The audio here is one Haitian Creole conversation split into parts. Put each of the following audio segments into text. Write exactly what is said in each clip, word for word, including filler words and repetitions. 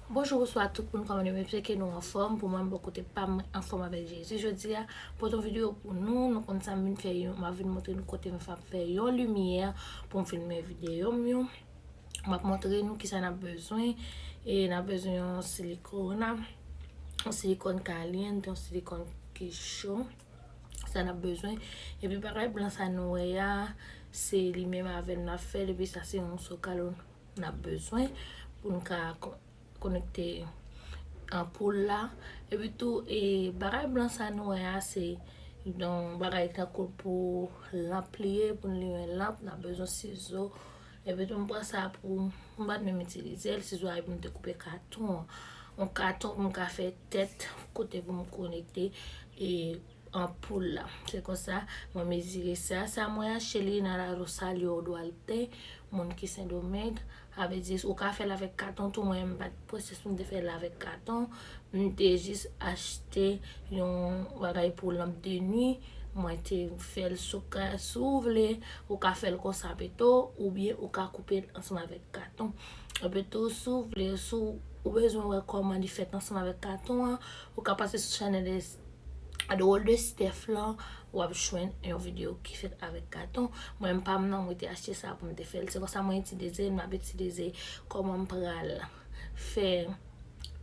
Bonjou, bonswa tout moun, kòman nou ye? M espere ke nou anfòm. Pou mwen, bò kote pa m, anfòm avèk Jezi. Jodi a, pote yon videyo pou nou. Nou konn sa m vin fè yon, m ap vin montre nou kote m ap fè yon limyè pou m filme videyo m yo. M ap montre nou kisa n ap bezwen. E n ap bezwen yon silikòn, yon silikòn kalyente, yon silikòn ki cho. Sa n ap bezwen. Epi bagay blan sa nou wè a, se li menm avè n n ap fè l. Epi sa se yon sokalon n ap bezwen pou n ka ko-, konekte anpoul la. Epi tou, e, bagay blan sa nou wè a, se yon bagay tankou pou lanp li ye, pou n limen lanp, n ap bezwen sizo. Epi tou, m pran sa pou, m pa t menm itilize l, sizo a, epi m te koupe katon an. Yon katon pou m ka fè tèt, kote pou m konekte, e, anpoul la. Se konsa, mwen mezire sa. Sa mwen achte li nan La Rosalía Duarte, moun ki Sendomeng. Sa vle di, ou ka fè l avèk katon tou, mwen m pa t prese pou m te fè l avèk katon. M te jis achte yon bagay pou lanp de nwi. Mwen te fè l sou ka, si w vle, ou ka fè l konsa pito, oubyen ou ka koupe l ansanm avèk katon. Epi tou, si w vle, si w bezwen wè kòman li fèt ansanm avèk katon an, ou ka pase sou chanèl Drôle de Steph lan, w ap jwenn yon videyo ki fèt avèk katon. Mwen, m pa m nan, mwen te achte sa pou m te fè l. Se konsa mwen itilize l, m ap itilize kòman m pral fè,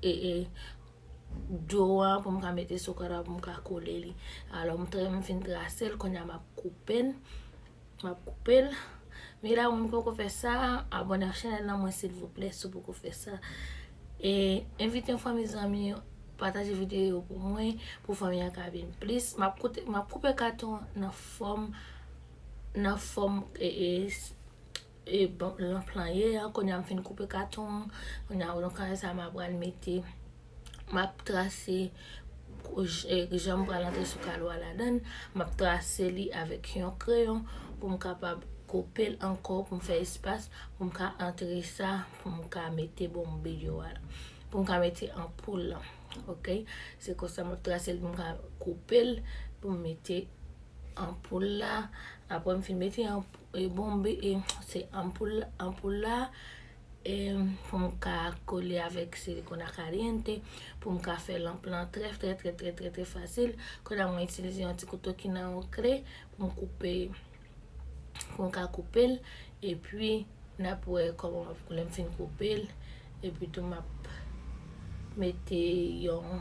e, e, do an pou m ka mete sou kòd la pou m ka kole li. Alò, m tra-, m fin trase l, kounye a m ap koupe l. M ap koupe l. Men la, moun ki poko fè sa, abòne ak chanèl lan mwen, silvouplè, si w poko fè sa. E envite yon fanmi, zanmi, pataje videyo pou mwen, pou fanmi an ka vin plis. M ap koute, m ap koupe katon nan fòm, nan fòm, e, e, e, bon, lanp lan ye a. Kounye a m fin koupe katon an. Kounye a, nou ka wè sa, m ap pral mete, m ap trase kou-, j-, e, jan m pral antre sou kalo a ladan l. M ap trase li avèk yon kreyon pou m kapab koupe l ankò, pou m fè espas, pou m ka antre sa, pou m ka mete bonbe yo a la. Pou m ka mete anpoul lan. Oke? Se konsa m ap trase l, pou m ka koupe l, pou m mete anpoul la. Apre m fin mete anp-, e, bonbe, e, se anpoul, anpoul la. E, pou m ka kole avèk silikòn kalyente, pou m ka fè lanp lan trè, trè, trè, trè, trè, trè fasil. Kounye a mwen itilize yon ti kouto ki nan yon kle pou m koupe, pou m ka koupe l. Epi, n ap wè kòman m ap, lè m fin koupe l. Epi tou, m ap mete yon,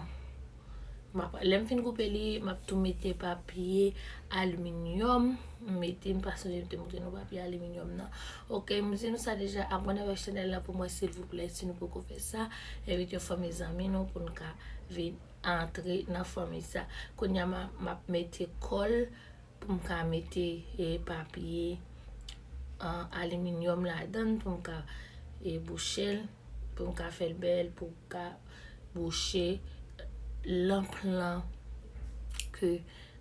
m ap, lè m fin koupe li, m ap tou mete papye aliminyòm. M mete, m pa sonje m te montre nou papye aliminyòm nan. Oke, m di nou sa deja, abòne avèk chanèl la pou mwen, silvouplè, si nou poko fè sa. Envite yon fanmi, zanmi nou pou n ka vin antre nan fanmi sa. Kounye a, m a, m ap mete kòl pou m ka mete, e, papye, a, aliminyòm ladan l, pou m ka, e, bouche l, pou m ka fè l bèl, pou m ka bouche lanp lan ke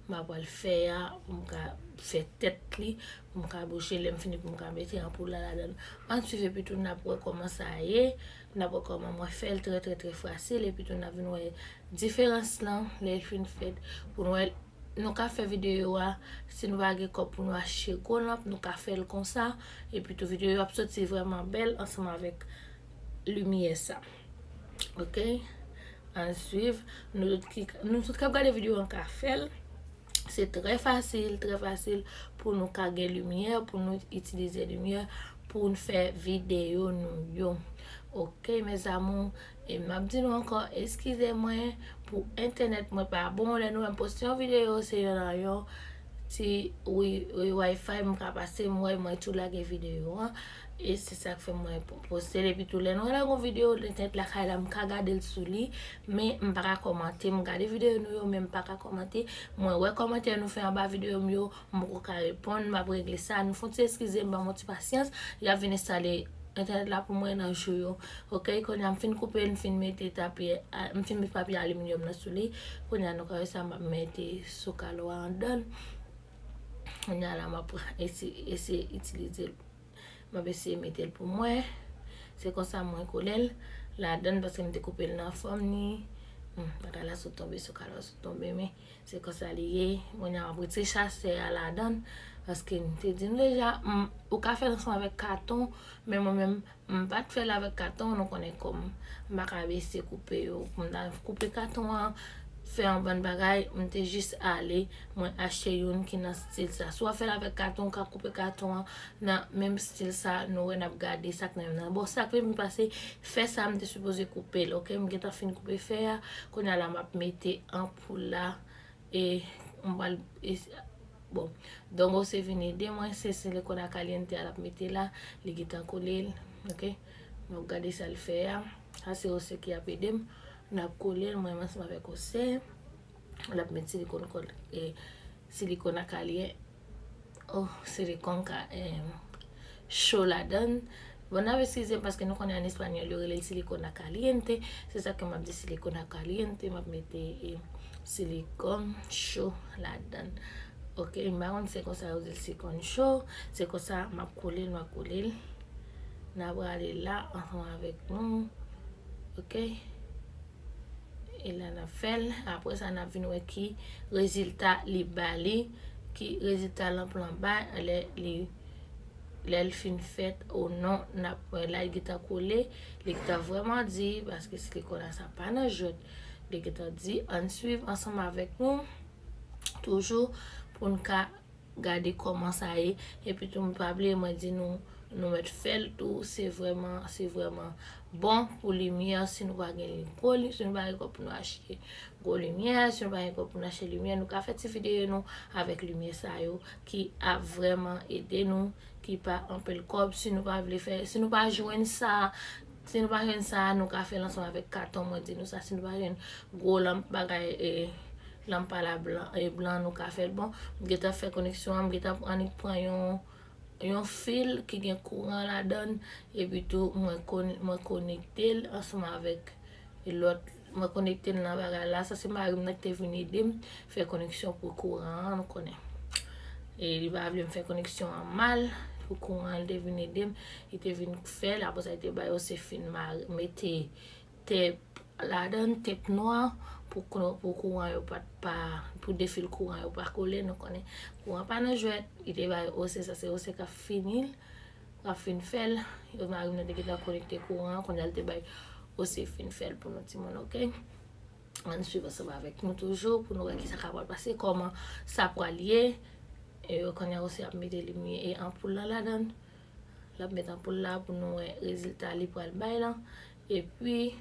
m ap pral fè a, pou m ka fè tèt li, pou m ka bouche, lè m fini pou m ka mete anpoul la ladan l. Ann swiv epi tou n ap wè kòman sa ye, n ap wè kòman mwen fè l trè, trè, trè fasil, epi tou n ap vin wè diferans lan lè l fin fèt, pou n wè nou ka fè videyo a, si nou pa gen kòb pou nou achte gwo lanp, nou ka fè l konsa, epi tou videyo ap soti vrèman bèl ansanm avèk limyè sa. Oke? Ann swiv. Nou tout ki, nou tout k ap gade videyo an ka fè l. Se trè fasil, trè fasil pou nou ka gen limyè, pou nou itilize limyè, pou n fè videyo nou yo. Oke, mes amours, e m ap di nou ankò, eskize mwen pou entènèt mwen pa bon. Lè nou wè m poste yon videyo, se yon nan yon ti wi, wi, Wi-Fi m ka pase, m wè mwen tou lage videyo an. E se sa k fè mwen po-, poste l. Epi tou, lè nou lage yon videyo, entènèt lakay la, m ka gade l sou li, men m pa ka kòmante. M gade videyo nou yo, men m pa ka kòmante. Mwen wè kòmantè nou fè anba videyo m yo, m poko ka reponn, m ap regle sa. Nou fè yon ti eskize m, ban m yon ti pasyans. Y ap vin enstale entènèt la pou mwen nan jou yo. Oke, kounye a m fin koupe l, m fin mete tapye, a, m fin mete papye aliminyòm nan sou li. Kounye a nou ka wè sa m ap mete sou kalo a anndan l. Kounye a la m ap esi-, eseye itilize l. M ap eseye mete l pou mwen. Se konsa mwen kole l ladan l paske m te koupe l nan fòm ni. Hmm, bagay la sot tonbe, sou kalo a sot tonbe, men se konsa li ye. Kounye a m ap retire chasè a ladan l Paske m te di nou deja, m, ou ka fè l ansanm avèk katon, men mwen menm, m pa t fè l avèk katon, nou konnen kòm m pa ka bese koupe yo. M ta koupe katon an, fè yon bann bagay, m te jis ale, mwen achte youn ki nan stil sa. Si w ap fè l avèk katon, ou ka koupe katon an nan menm stil sa, nou wè n ap gade sa k nan menm nan. Bon, sa k vin pase, fè sa m te sipoze koupe l, oke? M gentan fin koupe fè a, kounye a la m ap mete anpoul la, e m pral, e, bon, Don José vin ede mwen, se silikòn a kalyente a l ap mete la, li gentan kole l, oke? N ap gade sa l fè a, sa se José ki ap ede m, n ap kole l, mwen menm ansanm avèk José, l ap met silikòn kòl, e, silikòn a kalyen, oh, silikòn ka, em, cho ladan. Bon, n ap eskize m paske nou konnen an espanyòl yo rele l silikòn a kalyente. Se sa ke m ap di silikòn a kalyente, m ap mete, em, silikòn cho ladan. Oke, m pa konn se konsa yo di l silikòn cho, se konsa m ap kole l, m ap kole l. N ap rale la ansanm avèk nou. Oke. E la n ap fè l. Apre sa, n ap vin wè ki rezilta li ba li, ki rezilta lanp lan bay, lè li, lè l fin fèt ou non. N ap wè la, li gentan kole, li gentan vrèman di, paske silikòn sa pa nan jwèt. Li gentan di, ann swiv ansanm avèk nou, toujou, pou n ka gade kòman sa ye. Epi tou, pa bliye, mwen di nou, nou mèt fè l tou. Se vrèman, se vrèman bon pou limyè. Si nou pa gen gwo li-, si nou pa gen kòb pou nou achte gwo limyè, si nou pa gen kòb pou nou achte limyè, nou ka fè ti videyo nou avèk limyè sa yo ki ap vrèman ede nou, ki pa anpil kòb. Si nou pa vle fè, si nou pa jwenn sa, si nou pa jwenn sa, nou ka fè l ansanm avèk katon, mwen di nou sa. Si nou pa jwenn gwo lanp bagay, e, lanp a la blan, e, blan, nou ka fè l. Bon, m gentan fè koneksyon an, m gentan annik pran yon, yon fil ki gen kouran ladan l, epi tou mwen kon-, mwen konekte l ansanm avèk lòt, mwen konekte l nan bagay la. Sa se mari m nan ki te vin ede m fè koneksyon pou kouran an, nou konnen. E li pa vle m fè koneksyon an mal, pou kouran an, li te vin ede m, li te vin fè l, apre sa li te bay José fin mare, mete tep ladan, tep nwa, pou, pou kouran yo pa, pa, pou de fil kouran yo pa kole, nou konnen kouran pa nan jwèt, li te bay José, sa se José k ap fini l, k ap fin fè l, yo mari m nan te gentan konekte kouran an, kounye a l te bay José fin fè l pou nou timoun, oke? Ann swiv ansanm avèk nou toujou pou nou wè kisa k ap pral pase, kòman sa pral ye. E kounye a José ap mete limyè e anpoul la ladan. L ap met anpoul la pou nou wè rezilta li pral bay lan. Epi,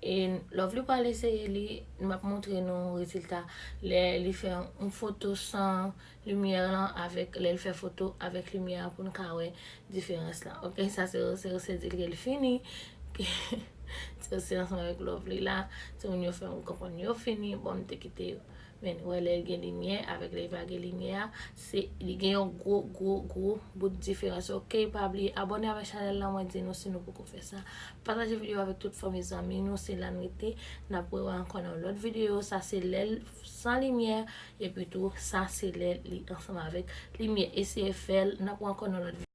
e, Lovely pral eseye li, m ap montre nou rezilta lè li fè yon foto san limyè lan avèk lè l fè foto avèk limyè an pou n ka wè diferans lan. Oke, sa se, se, se di l ke l fini. Se, se ansanm avèk Lovely la. Timoun yo fè m konprann yo fini. Bon, m te kite yo. Men, wè lè l gen limyè avèk lè l pa gen limyè a, se, li gen yon gwo, gwo, gwo bout diferans. Oke, pa bliye abòne avèk chanèl lan, mwen di nou si nou poko fè sa. Pataje videyo avèk tout fanmi zanmi nou, se la n rete. N ap wè ankò nan lòt videyo. Sa se lè l san limyè, epi tou, sa se lè li ansanm avèk limyè. Eseye fè l, n ap wè ankò nan lòt videyo.